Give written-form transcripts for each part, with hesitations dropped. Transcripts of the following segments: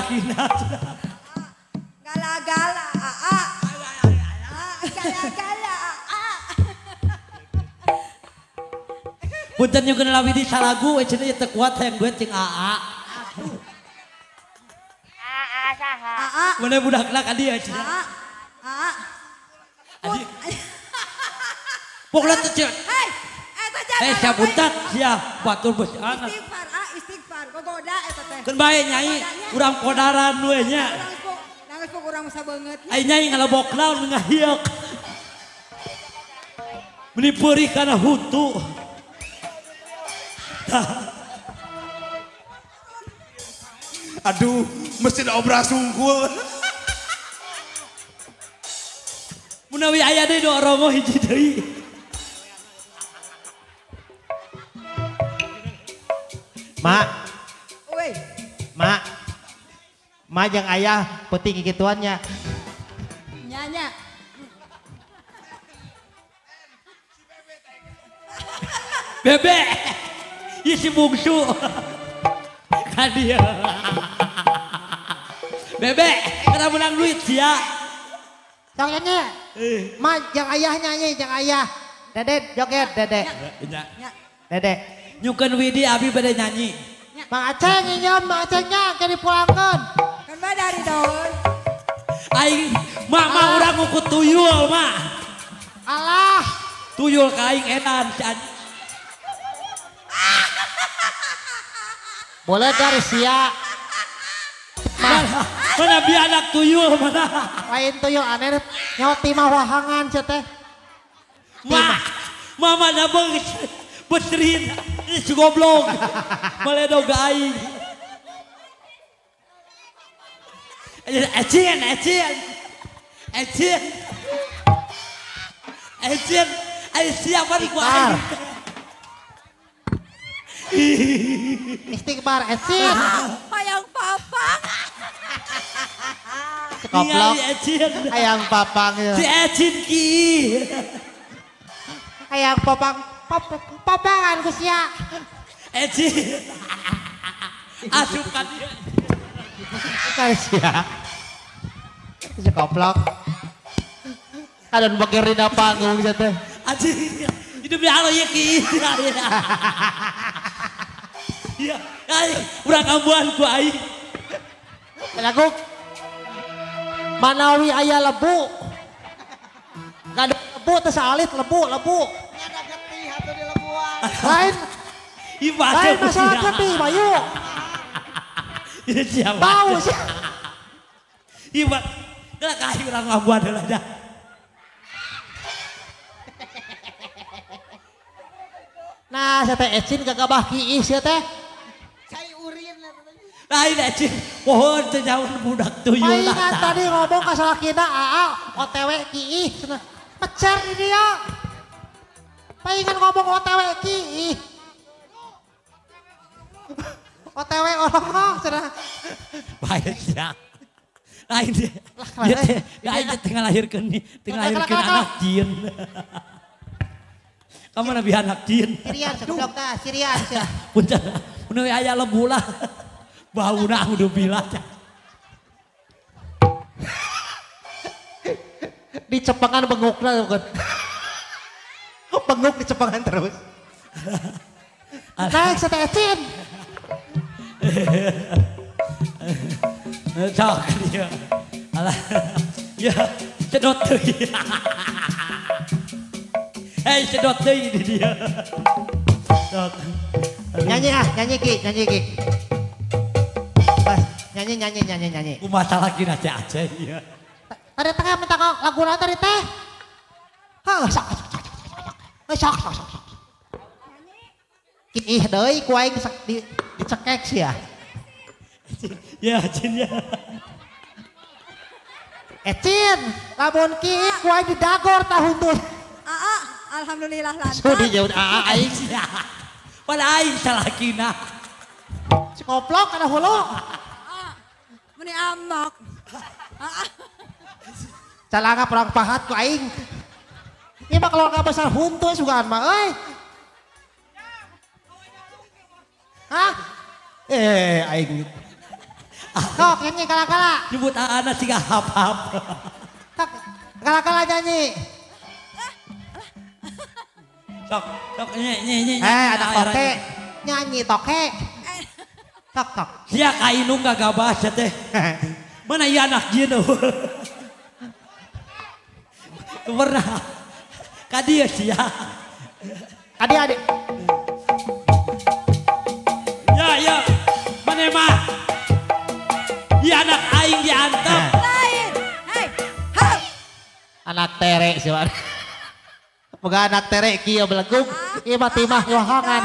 salakina. Gala-gala aa. Gala-gala aa. Punten nyukeun lawi di salagu we cenah teu kuat hayang duet jeung aa. Aa saha? Aa. Mana budakna ka dieu cenah. Aa. Aa. Adi. Pokona teh. Hei, eta jangan. Eh sabutan sia batur bos. Istighfar, ah istighfar. Gogoda eta teh. Keun bae nyai, urang podaran we nya. Nangis pok urang sabeungeut. Ai nyai ngalebok naon ngahiek. Meuni peurih kana huntu. Aduh, mesin obras sungkul. Menawi aya deui nu rongo hiji deui. Mak. Euy. Mak. Mak jeung ayah peuting kikituan nya. Nya nya. Bebe. Ieu si bungsu. Ka dieu. Bebe, kana menang duit sia. Sok nyanyi. Mak jeung ayah nyanyi, jeung ayah. Dede joget, Dede. Nya. Dede. Nyukeun Widi abi bade nyanyi. Mang Aceng nyinyom, Mang Acengnya ke dipulangkeun. Kan bae dari daun. Aing mama urang nguku tuyul mah. Alah. Tuyul ka aing edan si anjing. Boleh dari sia. Mana bi anak tuyul mana? Lain tuyul aneh nyawa timah wahangan sia teh. Ma, mama da beusrin. Ih si goblok. Maledog aing. Ecin, ecin. Ecin. Ecin. Aing siapa ku aing. Istighfar ecin. Hayang papang. Koplok. Hayang papang. Si ecin ki. Hayang papang. Papangan ku sia. Ecin. Asup ka dieu. Ka sia. Si koplok. Adon bageur dina panggung sia teh. Anjing. Hidup di alo ieu ki. Iya, aing urang ambuan ku aing. Lagu Manawi aya lebu. Gaduh lebu teh saalit lebu, lebu. Ada getih atuh di lebuan. Lain. Lain masalah getih, Bayu. Ieu siapa? Bau sih. Ieu mah geus ka aing urang ambuan heula dah. Nah, saya teh ecin gagabah kiih sia teh. Cai urin. Lain ecin, pohon teh jauh budak tuyul. Palingan tadi ngomong ka salakina aa OTW kiih cenah. Pecer di dia. Palingan ngomong OTW kiih. OTW orongok cenah. Bae sia. Lain deh. Lain teh tengah lahirkeun tengah lahirkeun anak jin. Kamu nabi anak jin. Sirian segoblok tah, sirian sia. Punten, menawi aya lebu lah. Bauna udah bilah. Di cepengan bengukna bukan. Benguk di cepengan terus. Naik sate ecin. Cok dia. Alah. Ya, cedot deui. Hei sedot deui di dia. Sok. Nyanyi ah, nyanyi Ki, nyanyi Ki. Pas, nyanyi nyanyi nyanyi nyanyi. Kumaha salakina teh Aceh ieu. Tadi tengah minta lagu naon tadi teh? Heuh, sok sok sok sok sok sok sok. Ih deui ku aing dicekek sia. Ya, Cin ya. Ecin, lamun ki ku aing didagor tahun tuh. Aa, alhamdulillah lancar. Sudi jauh aa aing. Pada aing salakina. Si koplok kana hulu. Aa, meni amok. Aa. Calanga perang pahat ku aing. Ieu mah keluarga besar huntu sugan mah euy. Hah? Aing. Sok nyanyi gala-gala. Nyebut anak siga hap-hap. Sok gala-gala nyanyi. Sok, sok nyanyi. Anak toke. Nyanyi toke. Sok, sok. Sia ka indung gagabah sia teh. Mana ieu anak jieun eueuh. Pernah. Ka dieu sia. Ka dieu adik. Ya, ya. Mana mah? Ieu anak aing diantep. Lain. Hei. Hap. Anak tere sih, Pak. Boga anak tere kieu belegug, ieu mah timah yohongan.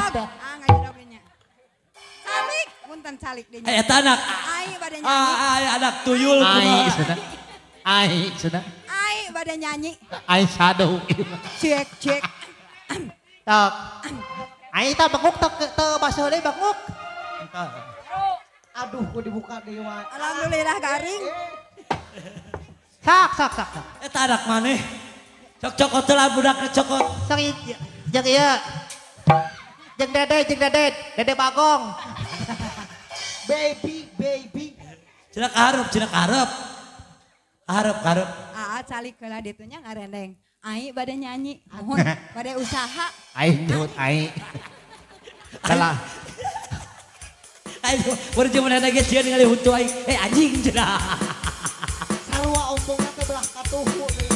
Calik, punten calik deui. Eta anak. Ai bade nyanyi. Ai anak tuyul kumaha. Ai cenah. Ai cenah. Ai bade nyanyi. Ai sadu. Cek cek. Tok. Ai tah benguk teu basuh deui benguk. Aduh, ku dibuka deui wae. Alhamdulillah garing. Sok sok sok. Eta anak maneh. Cok cokot lah budakna cokot. Sok jeung ieu. Jeung Dede, Dede Bagong. Baby, baby. Cenah kaharep, cenah kaharep. Kaharep, kaharep. Aa calik heula ditu nya ngarendeng. Ai bade nyanyi, mohon bade usaha. Ai nyebut ai. Salah. Ai baru jeung manehna ge sieun ningali huntu aing. Eh anjing cenah. Sarua ompongna teh belah katuhu deui.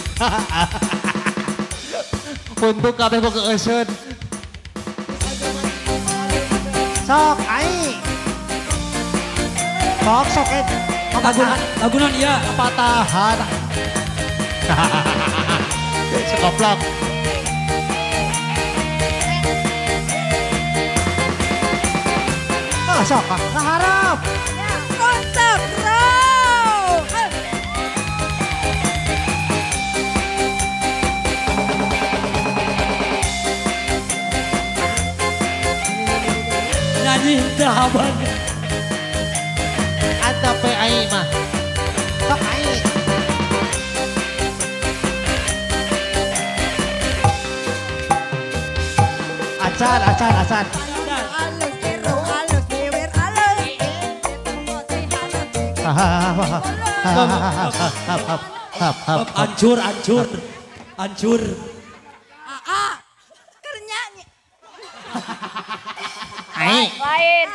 Huntu kabeh boga euseun. Sok ai. Sok sok lagunan iya. Patahan. Sekoplok. Oh, sok kaharep. Ya, konsep bro. Nyanyi teu haban. Antep we ai mah. Sok ai. Acan, acan, acan. Alus, kero, alus, dewer, alus. Hancur, hancur, hancur. Aa, keur nyanyi. Ai. Lain.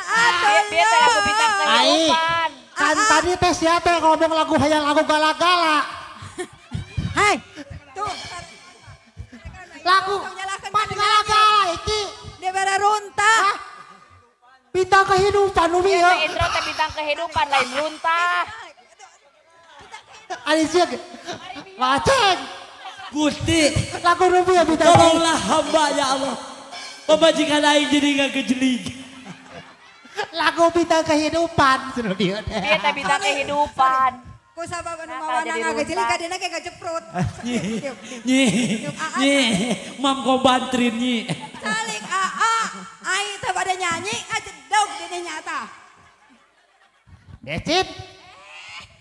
Biar teh lagu bintang kehidupan. Kan tadi teh sia teh ngomong lagu hayang lagu gala-gala. Hai. Tuh. Lagu pan gala-gala iki. Dia bara runtah. Bintang kehidupan nu ieu. Teh intro teh bintang kehidupan lain runtah. Ari sia maceng. Gusti. Lagu nu ieu bintang. Tolonglah hamba ya Allah. Pemajikan aing jadi ngagejelig. Lagu bintang kehidupan cenah dieu teh. Ieu teh bintang kehidupan. Ku sabab anu mawana ngagejelig ka dina ge ngajeprut. Nyi, nyi, mam kobantrin nyi. Calik aa, aing teh bade nyanyi ngajedog dina nyata. Decit.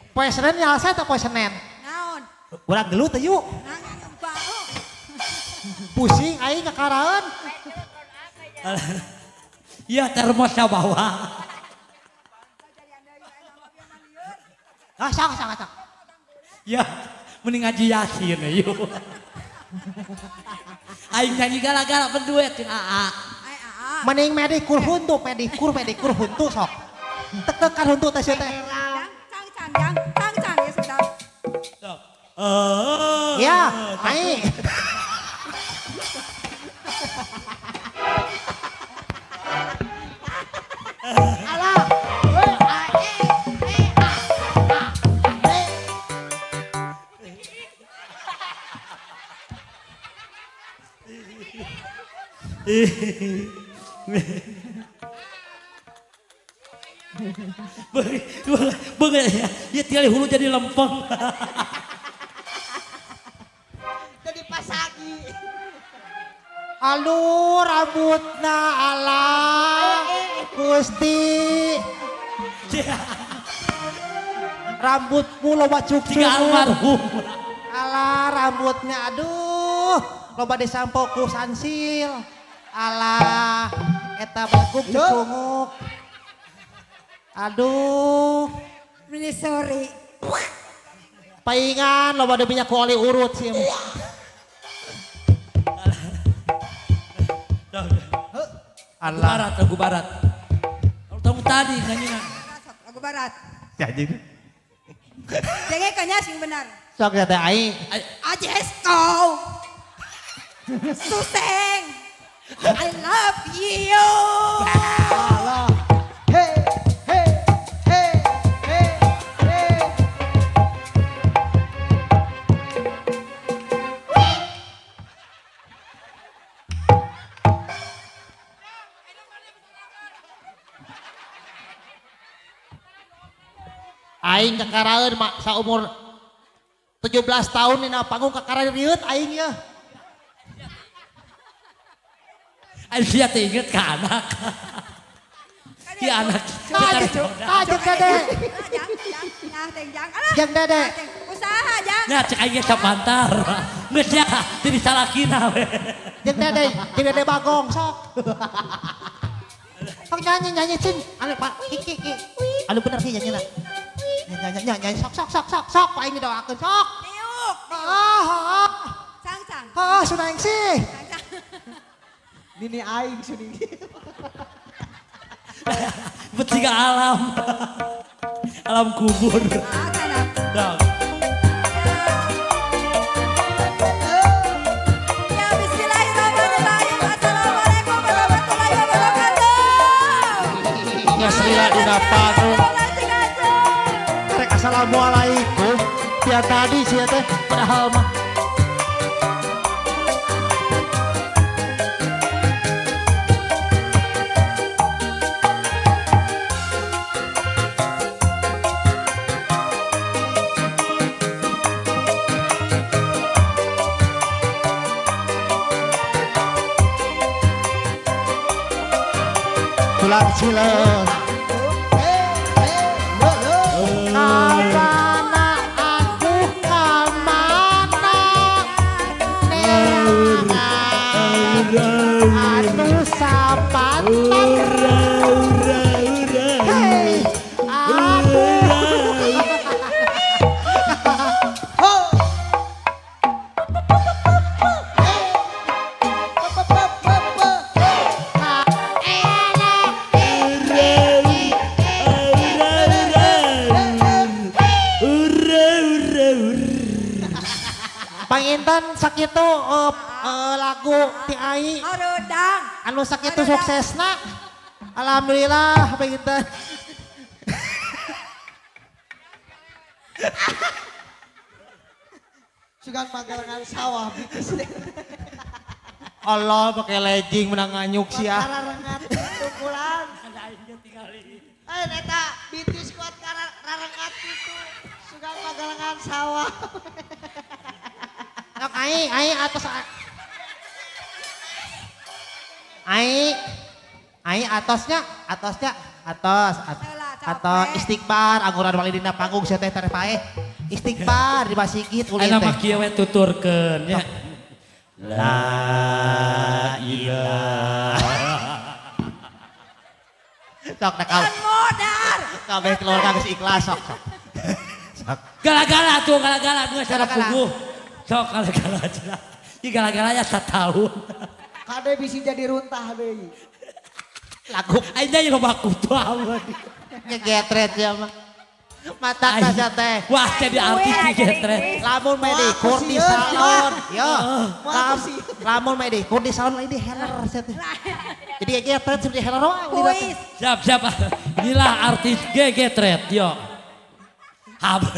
Poe Senen nyalsa teh poe Senen? Naon? Urang gelut teh yuk. Pusing aing kakaraeun. Iya termosnya bawa. Ah, sok, sok, sok. Ya, mending ngaji yasin yuk. Aing nyanyi gara-gara penduet jeung aa. Mending medikur huntu, medikur, medikur huntu sok. Tek-tekan huntu teh sia teh. Cang cang cang cang cang ya sudah. Sok. Ya, aing. Alah. A E E A A E. Ya tinggal hulu jadi lempeng. Jadi pasagi. Aduh rambutna alah Gusti. Rambutmu loba cuk-cuk. Tiga almarhum. Alah rambutnya aduh loba disampo ku sansil. Alah eta beleguk cucunguk. Aduh. Menyusuri. Paingan loba deui minyak ku oli urut sih. Lagu barat, lagu barat. Kalau tadi nyanyi lagu barat. Jadi. Jangan kayaknya sing benar. Sok ya teh ai. Ajes kau. Suseng. I love you. Allah. Hey hey hey hey hey. Aing kakaraeun mak saumur 17 tahun dina panggung kakara rieut aing ya. Aing sia teh inget ka anak. Ki anak. Kajeng dede. Jang dede. Usaha jang. Nya cek aing sapantar. Geus nya teu disalakina we. Jeung dede Bagong sok. Sok nyanyi nyanyi cing. Anu Pak ki ki. Anu bener sih nyanyi lah. Nyanyi nyanyi sok sok sok sok sok aing doakeun sok. Diuk. Heeh. Cang cang. Heeh sudah sih. Nini aing sudah. Bertiga alam. Alam kubur. Dong. Ya bismillahirrahmanirrahim. Assalamualaikum warahmatullahi wabarakatuh. Geus lila dina panggung. Assalamualaikum. Ya tadi sih teh padahal mah. Tulang sileun. Panginten sakitu lagu ti ai anu sakitu suksesna. Alhamdulillah panginten. Sugan pagalangan sawah bitis. Allah pakai legging menang nganyuk sia. Kararengat tukulan. Eh eta bitis kuat kararengat kitu. Sugan pagalangan sawah. Sok ai ai atas ai ai atasnya atasnya atas atau istighfar angguran wali dina panggung sia teh teh paeh istighfar di masigit ulin teh. Ayeuna mah kieu we tuturkeun nya. La ilaha. Sok da kau. Modar. Kabeh keluarga geus ikhlas sok sok. Gala-gala tuh gala-gala geus cara puguh. Sok gala-gala aja. Ieu gala-galanya satahun. Kade bisi jadi runtah deui. Lagu aing loba kutu aweun. Ngegetret ya mah. Mata teh teh. Wah jadi artis ngegetret. Lamun medikur di salon. Yo. Lamun medikur di salon lain di heler sia teh. Jadi ngegetret seperti heler wae. Siap siap. Inilah artis gegetret yo. Haben.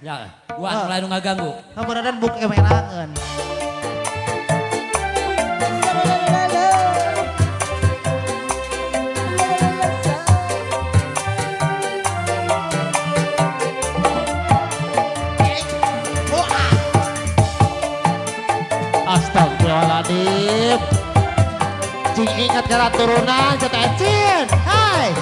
Ya, gua mulai nu ngaganggu. Kabaran buk emerangeun. Astagfirullahaladzim. Cing ingat kana turunan kata Ecin. Hai.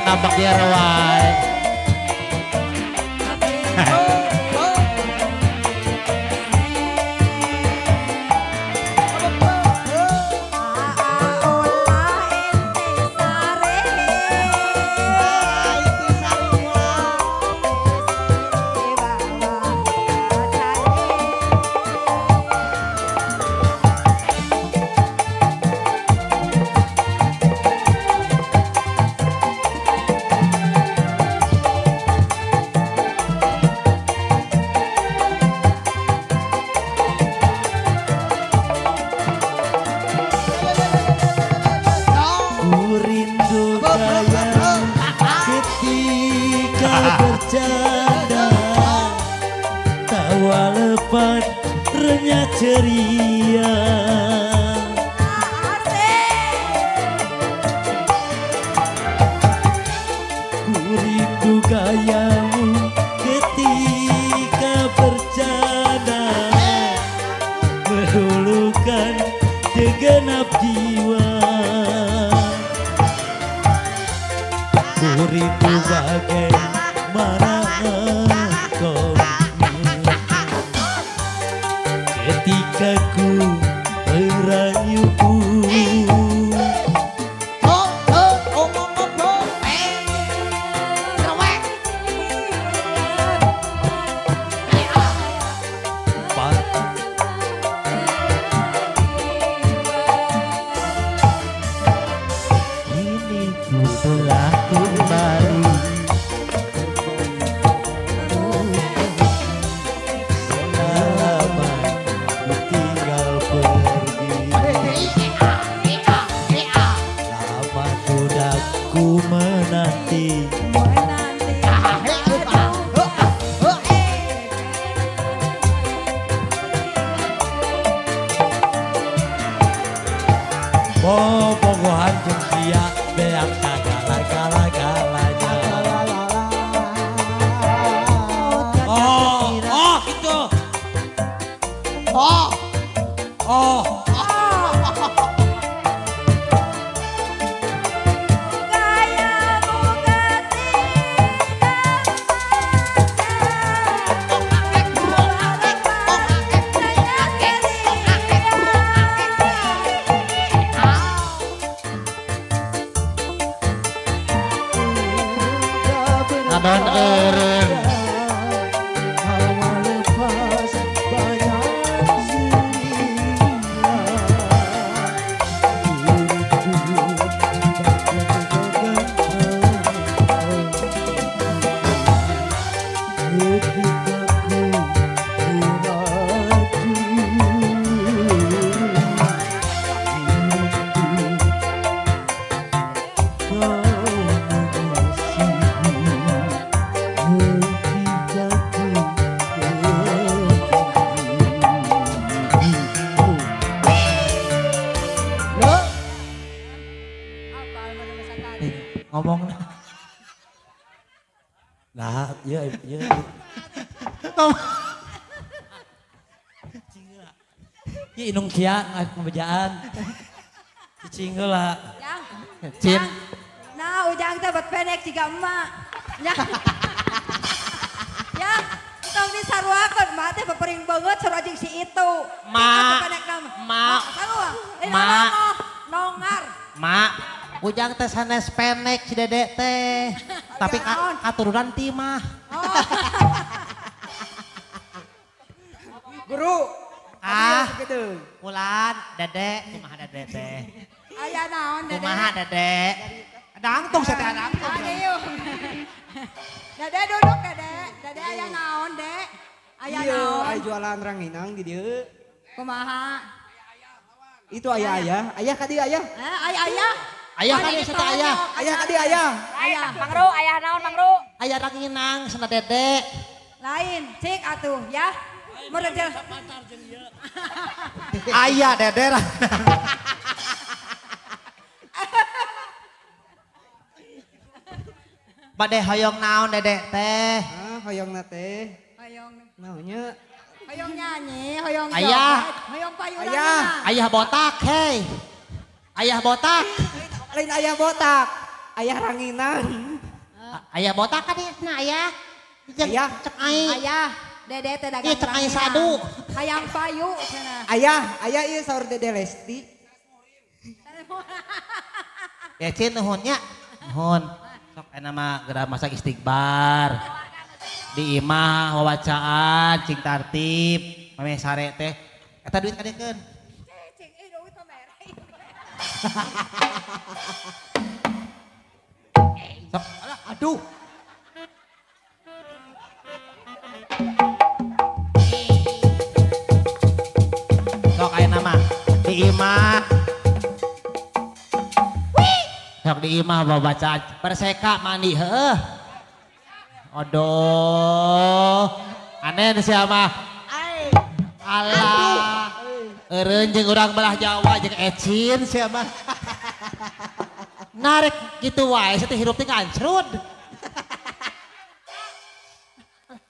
Nambak dia wae. Ceria ku rindu gayamu ketika bercanda meluluhkan segenap jiwa. Ku rindu bagaimana engkau ketika ku merayuku. Kini ku telah kembali menanti. Bobogohan jeung sia beak kagala-gala-galanya. Oh, oh gitu. Oh. Oh. Adon eureun hawa lepas banyak seria. Ketika ku maju kau ngomong nah iya iya iya inung kia ngebejaan cicing lah cin nah ujang teh bet pendek jiga emak ya ya tong disaruakeun emak teh bepering banget sarua jeung si itu mak mak mak nongar mak ujang teh sanes pendek si dedek teh tapi katurunan timah. Oh. Guru ah bulan dedek kumaha dedek teh aya naon dedek kumaha dedek ada angtung saya teh ada angtung. Dedek duduk dedek dedek aya naon dek aya naon aya jualan ranginang di dieu kumaha itu ayah ayah ayah ka dieu ayah ayah ayah ayah kali seta ayah. Ayah kali ayah. Ayah. Mangro, ayah naon mangro? Ayah ranginang sana dedek. Lain, cik atuh ya. Merejel. Ayah dedek. Bade hoyong naon dedek teh? Ah, hoyong na teh. Hoyong. Naonnya? Hoyong nyanyi, hoyong ayah. Hoyong payuran. Ayah. Ayah botak, hei. Ayah botak. Lain ayah botak, ayah ranginang. Ayah botak kan ya, nah ayah. Ayah, cek aing. Ayah, Dede teh dagang. Iya, cek aing sadu. Hayang payu cenah. Ayah, ayah ieu saur Dede Lesti. Ya cin nuhun nya. Nuhun. Sok enak mah geura masak istighbar. Di imah wawacaan cing tartib, mame sare teh. Eta duit kadekeun. Cing, duit mah mere. Sok, aduh. Sok aya nama di imah. Sok di imah babacaan perseka mandi heuh. Aduh. Aneh sia mah. Alah. Eureun jeung urang belah Jawa jeung ecin sia mah. Narek gitu wae teh hirup teh ngancrud.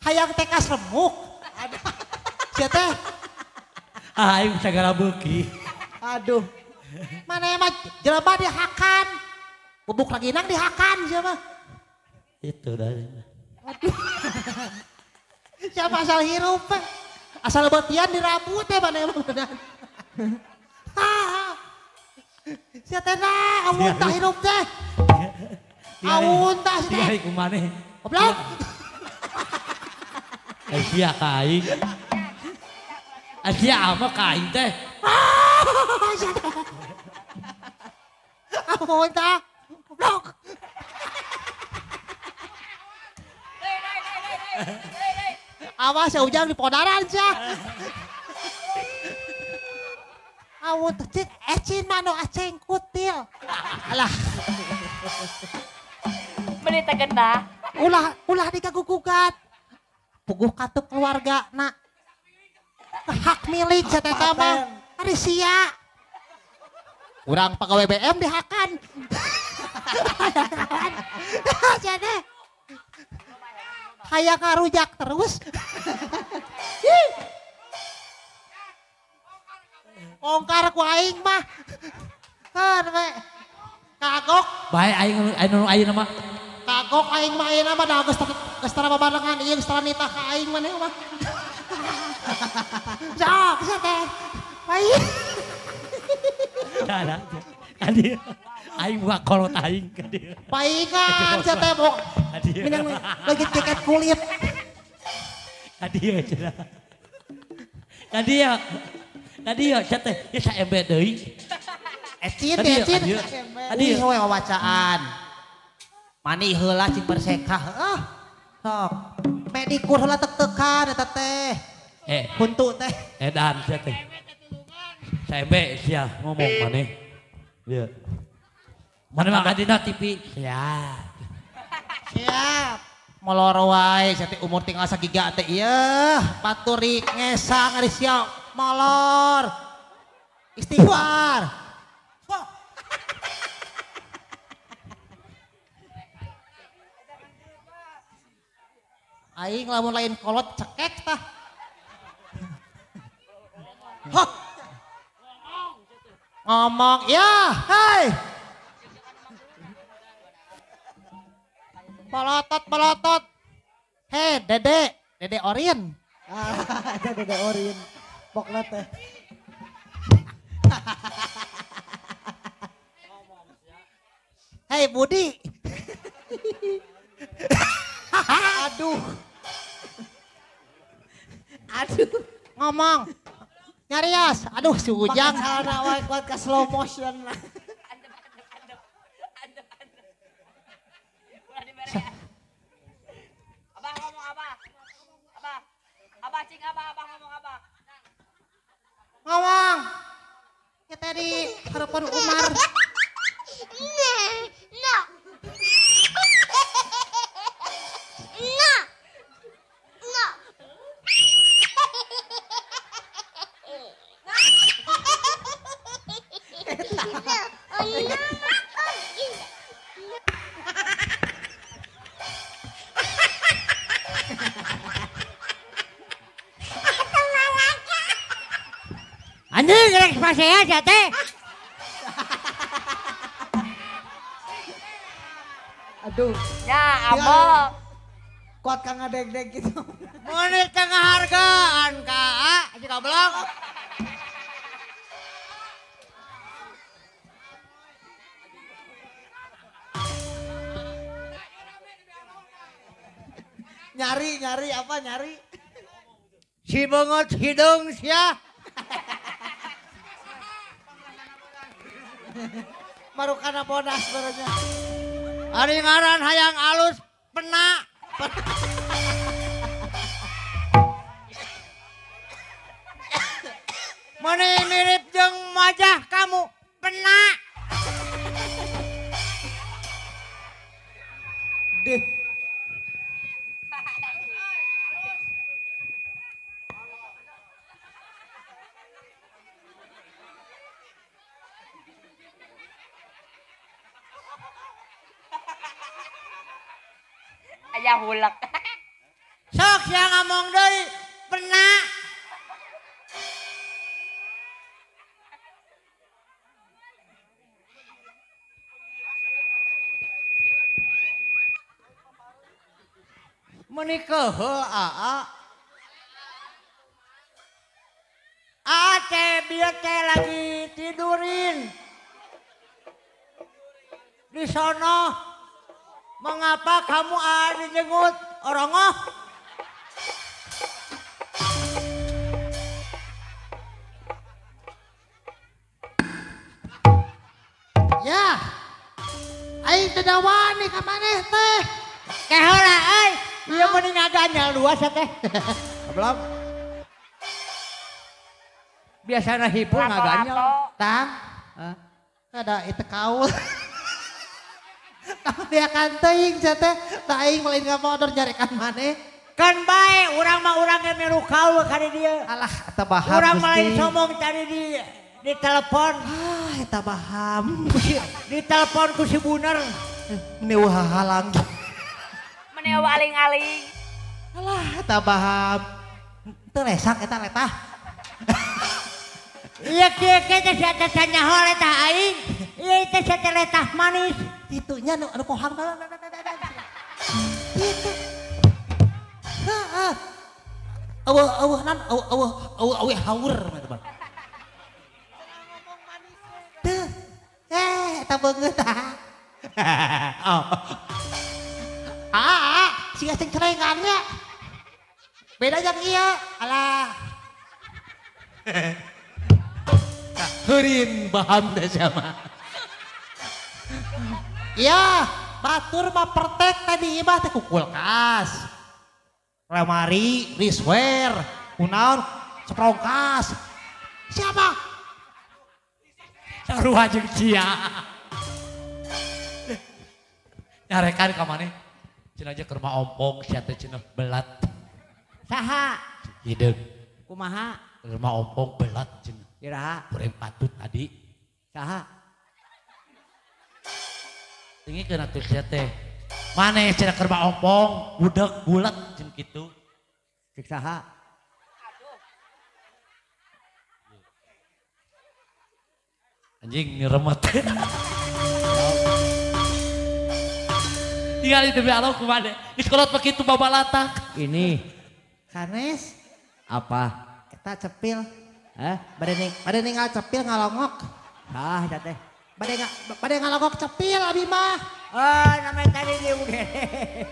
Hayang teh kasremuk. Sia teh. Aing sagala beuki. Aduh. Mana emang jelema dihakan. Bubuk ranginang dihakan siapa? Itu dah. Aduh. Siapa asal hirup? Asal betian dirabut ya mana emang benar. Sia teh nah, awun tah hirup teh. Awun tah sia teh. Kumaneh. Goblok. Sia ka aing. Sia ama ka aing teh. Awun tah. Goblok. Awas ya Ujang di podaran sia. Awun teh cing ecin mano aceng kutil. Alah. Meuni teh genah. Ulah ulah digagugugat. Puguh katup keluarga nak. Hak milik sia teh mah. Ari sia. Urang pagawe BM dihakan. Sia teh. Hayang ngarujak terus. Ongkar ku aing mah. Kan we. Kagok. Bae aing anu ayeuna mah. Kagok aing mah ayeuna mah da geus geus tara babarengan ieu geus tara nitah ka aing maneh mah. Sok sia teh. Bae. Dah. Kadi aing buka kolot aing kadi. Paingan sia teh bok. Minang lagi tiket kulit. Kadi ya cenah. Kadi ya. Kadi ya sia teh ieu saembe deui. Ecin ecin. Kadi we wawacaan. Mani heula cing berseka heuh. Sok. Pedikur heula tek-tekan eta teh. Huntu teh. Edan sia teh. Saembe sia ngomong maneh. Iya. Mana mah kadina TV. Siap. Siap. Molor wae sia teh umur tinggal sagiga teh ieu. Paturi ngesang ari sia molor. Istighfar. Aing lamun lain kolot cekek tah. Hah. Ngomong ya, hei. Melotot, melotot. Hei, Dede, Dede Orin. Ah, Dede Orin. Pokna teh. Hei, Budi. Aduh. Aduh. Ngomong. Nyarias, aduh si Ujang. Pakai celana wae kuat ke slow motion. Andep, andep, andep. Ulah dibere. Abah ngomong abah. Abah. Abah cing abah, abah ngomong abah. Ngomong. Kita di harapan Umar. No. No. No. Anjing rek pasea sia teh. Aduh. Ya, abok. Kuat kang ngadeg-deg gitu. Menit tengah hargaan ka A, si goblok. Nyari, nyari apa nyari? Si bengot hidung sia. Marukana bodas barunya. Ari ngaran hayang alus pena. Meni mirip jeung wajah kamu pena. Deh. Ayah hulak. Sok sia ngomong deui pena. Meni keheul aa. Aa teh bieu teh lagi tidurin. Di sono. Mengapa kamu ada jengut orongoh? Ya, aing teu wani ka maneh teh. Keheula euy, ieu meni ngaganyal dua sia teh. Goblok. Biasana hipu ngaganyal. Tang. Ada itu kaul. Dia kan teuing sia teh, tah aing lain ngamodor nyarekan maneh. Kan bae urang mah urang ge milu kaul ka di dieu. Alah eta baham. Urang mah lain somong tadi di telepon. Ah eta baham. Di telepon ku si Buner. Meni eueuh hahalang. Meni eueuh aling-aling. Alah eta baham. Teu lesak eta letah. Ieu kieu ke teh sia teh nyaho letah aing. Ieu teh sia teh letah manis. Itunya anu kohang itu. Heeh. Eueuh eueuh nan eueuh eueuh eueuh haur mah teh. Teu. Eta beungeut tah. Oh. Ah, siga cengcerengan nya. Beda jeung ieu. Alah. Heurin baham teh sia mah. Iya, batur mah pertek tadi mah teh ku kulkas. Lemari, risware, kunaon, seprongkas. Siapa? Sarua jeung sia. Nyarekan ka maneh. Cenah aja ke rumah ompong sia teh cenah belat. Saha? Hideung. Kumaha? Ke rumah ompong belat cenah. Iraha? Goreng patut tadi. Saha? Tinggi kena tuh sia teh. Maneh cenah keur mah ompong, budek bulet jeung kitu. Cek saha? Anjing ngeremet. Tinggal demi Allah kumaha. Geus kolot mah kitu babalatak. Ini sanes apa? Eta cepil. Hah? Bade ninggal cepil ngalongok. Hah, eta teh. Bade ngalongok cepil abi mah. Oh, namanya tadi di UGD.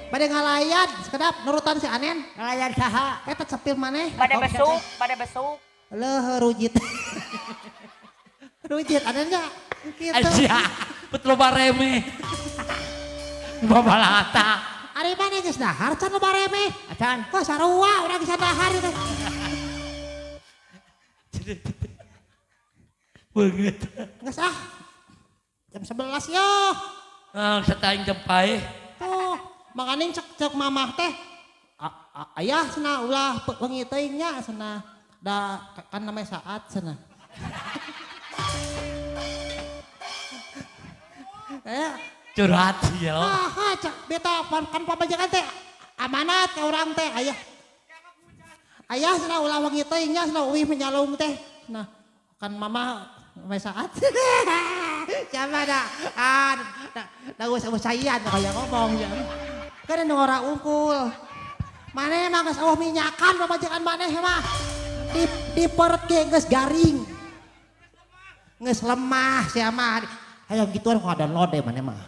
Bade ngalayan, sekedap nurutan si Anen. Ngalayan saha? Eta cepil maneh. Bade besuk, bade besuk. Leuh rujit. Rujit Anen nya. Kitu. Asia, bet loba remeh. Babalata. Ari maneh geus dahar can loba remeh. Acan. Kok sarua urang geus dahar teh. Beungeut. Geus ah. Jam 11 yo. Nah, setaing jam paeh. Tuh, makaning cek mamah teh. Ayah cenah ulah wengi teuing nya cenah. Da kan namanya saat cenah. Curhat ya. Ah, cek beta kan pamajikan teh amanat ka urang teh ayah. Ayah cenah ulah wengi teuing nya cenah uih menyalung teh. Nah, kan mama namanya saat. Siapa dah? Ah, Da geus caian kayak ngomong ya. Kan nu ora unggul. Maneh mah geus eueuh minyakan pamajikan maneh mah. Di perut ge geus garing. Geus lemah sia mah. Hayang gituan kok download deh maneh mah.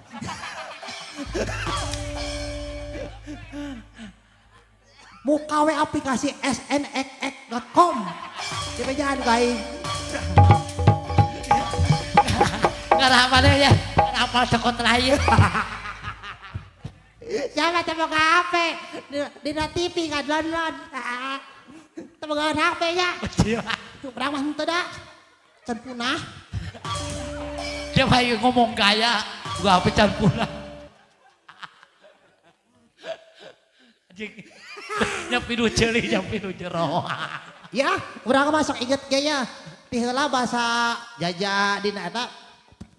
Muka we aplikasi snxx.com. Dibejaan ku aing. Ngarah maneh ya, apal cokot terakhir. Siapa teh boga HP? Dina TV ngadownload. Teu boga HP nya. Urang mah henteu da. Can punah. Siapa yang ngomong kaya, gua HP can punah. Anjing. Nyapi nu ceuli, nyapi nu jero. Ya, urang mah sok inget ge ya. Ti heula basa jaja dina eta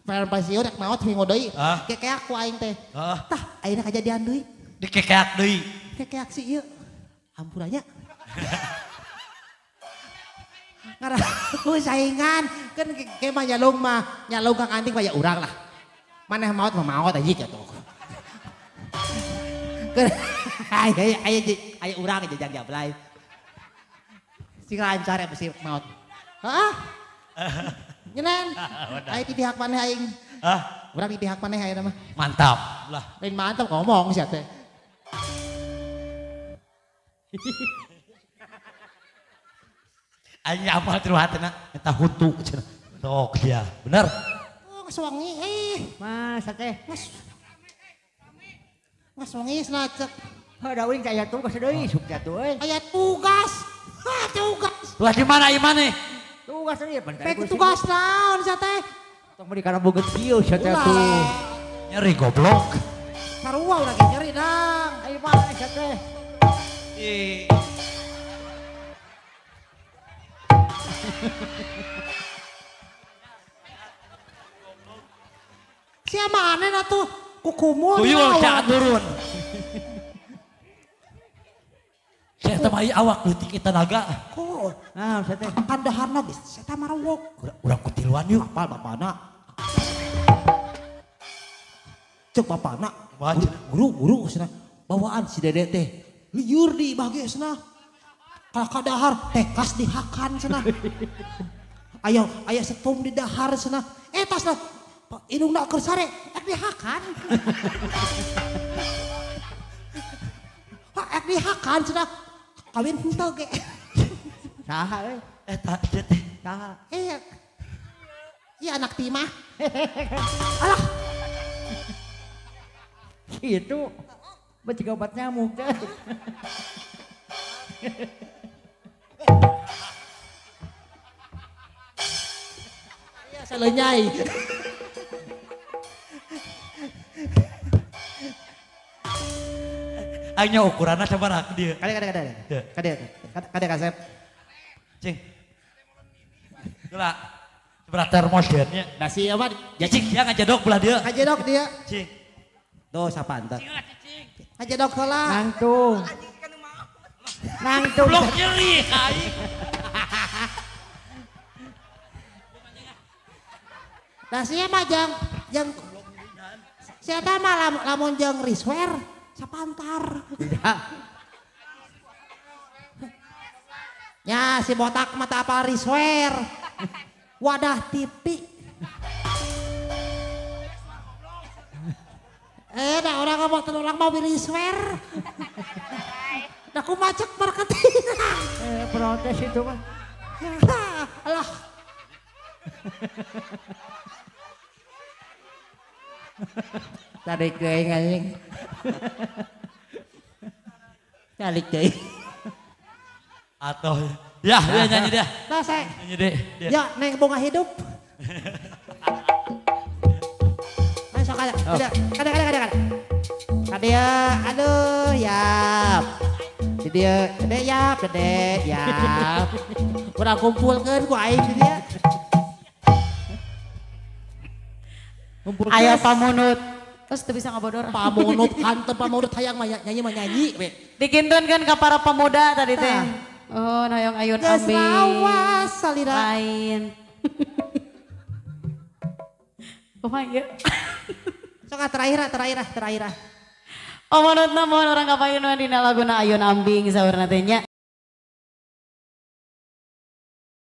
pensiun rek maot minggu deui. Kekeak ku aing teh. Tah, ayeuna kajadian deui. Dikekeak deui. Kekeak si ieu. Hampura nya. Ngarah saingan kan ke mah nyalung mah, nyalung kang anting mah ya urang lah. Maneh maot mah maot anjing atuh. Kan aya urang jajang jablay. Sing lancar ya mesti maot. Heeh. Nyenen, aing di pihak maneh aing. Hah? Urang di pihak maneh ayeuna mah. Mantap lah. Lain mantap ngomong sia teh. Aing apal tilu hatena eta huntu cenah. Sok sia, bener. Oh, geus wangi euy. Masa teh. Geus wangi cenah cek. Heuh da uing aya tugas deui sok jatuh euy. Aya tugas. Hah, tugas. Tugas di mana ieu maneh? Tugas deui pan. Pek tugas naon sia teh? Tong meuli kana boga kieu sia teh tuh. Nyeri goblok. Sarua urang ge nyeri dang. Ayo mah sia teh. Ih. Sia maneh atuh kukumul. Tuyul sia turun. Sia teh mah awak leutik tenaga. Kok? Nah, sia teh kan daharna geus sia teh marawok. Urang kutiluan yuk. Apal bapana. Cek bapana. Guru cenah bawaan si Dede teh. Liur di imah ge cenah. Kalaka dahar tekas dihakan cenah. Aya aya setum di dahar cenah. Eta cenah indungna keur sare ek dihakan. Ek dihakan cenah. Kawin henteu ge. Saha euy? Eta ieu teh. Saha? Iya. Iya anak timah. Alah. Kitu. Mah jiga obat nyamuk teh. Iya salenyai. Aingnya ukuranna sabaraha dia. Kade kade kade. Kade kade kasep. Cing. Heula. Seberapa termosnya? Nah si apa? Ya cing, ya ngajedok belah dia. Ngajedok dia. Cing. Tuh sapantar. Ngajedok heula. Nangtung. Nangtung. Blok nyeri aing. Nah sia mah jeung sia teh mah lamun jeung riswer sapantar. Tidak. Ya si botak mata apa riswer. Wadah TV. Dah orang ngomong orang mau riswer. Dah ku macet marketing. Protes itu mah. Alah. Tarik deui anjing. Tarik deui. Atau ya, dia nyanyi dia. Nah, saya. Nyanyi deh. Ya, neng bunga hidup. Ayo sok ada. Ada, ada, ada, ada. Ada, aduh, yap. Di dia, dede yap, dede yap. Urang kumpulkeun ku aing di dia. Aya pamunut. Terus teu bisa ngabodor. Pamunut hantu pamunut hayang mah nyanyi mah nyanyi we. Dikintunkeun ka para pemuda tadi teh. Oh, hoyong ayun Geus ambi. lawas salira. Lain. Kumaha ieu? Sok terakhir. Oh menurut namun orang kapayun dina laguna Ayun Ambing saurna teh nya.